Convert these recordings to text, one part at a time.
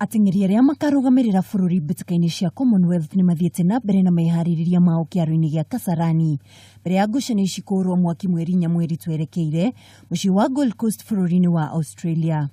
Ateng'eri arĩa makarũgamĩrĩra bũrũri mbĩtĩka-inĩ cia Commonwealth nĩ mathiĩte na mbere na meharĩrĩria mao kĩharo-inĩ gĩa Kasarani mbere ya ngucanio ici kũhũrwo mwaki mweri inya mweri twerekeire mũciĩ wa Gold Coast bũrũri-inĩ wa Australia.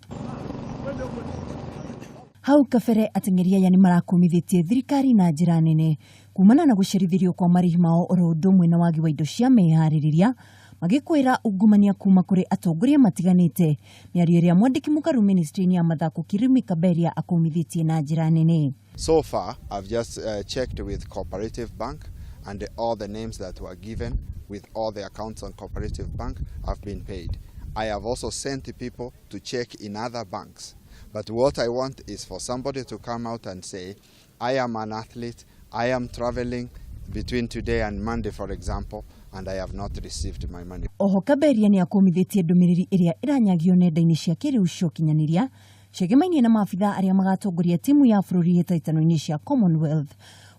Hau kabere ateng'eri aya nĩ marakũmithĩtie thirikari na njĩra nene kumana na gũcerithĩrio kwa marĩhi mao oro ũndũ ũmwe na wagi wa indo cia meharĩrĩria magĩkwĩra ungumania kuma kũrĩ atongoria matiganĩte. Mĩario ĩrĩa mwandĩki mũkaru ministry-inĩ ya mathako Kirimi Kaberia akũmithĩtie na njĩra nene. So far, I've just checked with Cooperative Bank and all the names that were given with all the accounts on Cooperative Bank have been paid. I have also sent people to check in other banks. But what I want is for somebody to come out and say, "I am an athlete, I am traveling between today and Monday, for example, and I have not received my money." Oho Kaberia nĩ akũmithĩtie ndũmĩrĩri ĩrĩa ĩranyagio nenda-inĩ cia kĩrĩu cia ũkinyanĩria ciegemainie na maabitha arĩa magatongoria timu ya bũrũri hĩtahĩtano-inĩ cia Commonwealth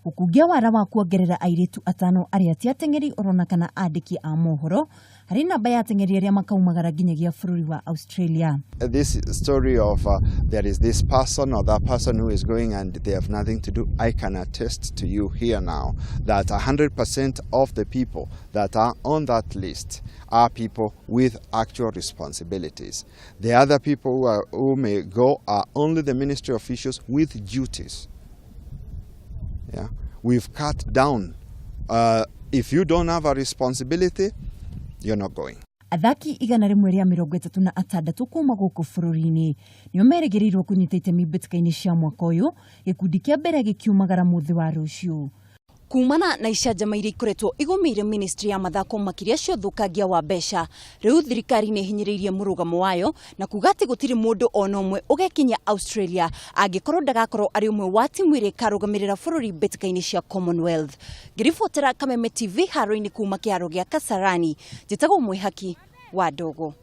gũkungia wara wa kuongerera airĩtu atano arĩa ti ateng'eri orona kana andĩki a mohoro harĩ namba ya ateng'eri arĩa makaumagara nginyagia bũrũri wa Australia. This story of there is this person or that person who is going and they have nothing to do, I can attest to you here now that 100% of the people that are on that list are people with actual responsibilities. The other people who may go are only the ministry officials with duties. Yeah? We've cut down. If you don't have a responsibility, you're not going. Athaki 136 kuma gũkũ bũrũri-inĩ nĩo merĩgĩrĩirwo kũnyita itemi mbĩtĩka-inĩ cia mwaka ũyũ, gĩkundi kĩa mbere gĩkiumagara mũthĩ wa rũciũ. Kumana na icanjama iria ikoretwo igũmĩire ministry ya mathako, makĩria cia ũthũkangia wa mbeca, rĩu thirikari nĩ ĩhinyĩrĩirie mũrũgamo wayo na kuga atĩ gũtirĩ mũndũ ona ũmwe ũgekinya Australia angĩkorwo ndagakorwo arĩ ũmwe wa timu ĩrĩa ĩkarũgamĩrĩra bũrũri mbĩtĩka-inĩ cia Commonwealth. Ngĩribotera Kameme TV haro-inĩ kuma kĩharo gĩa Kasarani, njĩtagwo Mwĩhaki wa Ndogo.